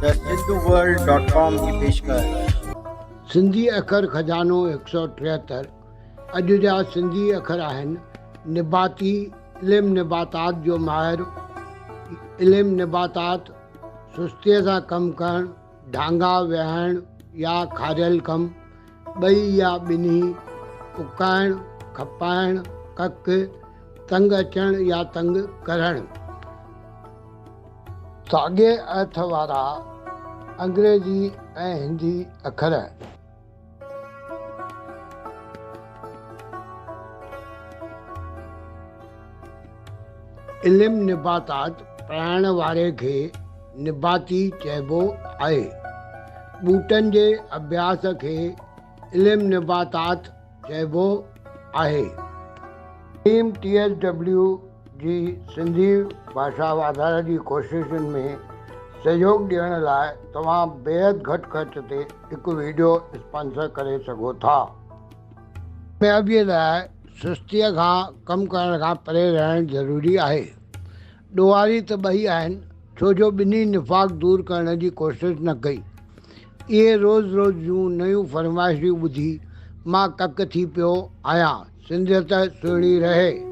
The Sindhu world dot com جي پيشڪش. سنڌي اکر خزانو 173 اڄ جا سنڌي اکر آهن، نباتي، علم نباتات جو ماهر، علم نباتات، سستيء سان ڪم ڪرڻ، ڍانگا ويهائڻ يا کاريل ڪم، ٻئي يا ٻنهي، اڪائڻ، کپائڻ، ڪک، تنگ اچڻ يا تنگ ڪرڻ. ساڳئي ارٿ وارا انگريزي ۽ هندي اکر. علم نباتات پڙهائڻ واري کي نباتي چئبو آهي. ٻوٽن جي اڀياس کي علم نباتات چئبو آهي. ٽيم ٽي ايس ڊبليو جي سنڌي ڀاشا واڌاري جي ڪوششن ۾ سهيوڳ ڏيڻ لاء توهان بيحد گهٽ خرچ تي هڪ وڊيو اسپانسر ڪري سگهو ٿا. ڪاميابيء لاء سستيء کان ڪم ڪرڻ کان پري رهڻ ضروري آهي. ڏوهاري ته ٻئي آهن، ڇو جو ٻنهي نفاق دور ڪرڻ جي ڪوشش نه ڪئي. اهي روز روز جون نيون فرمائشون ٻڌي مان ڪڪ ٿي پيو آهيان. سنڌيت سهڻي رهي.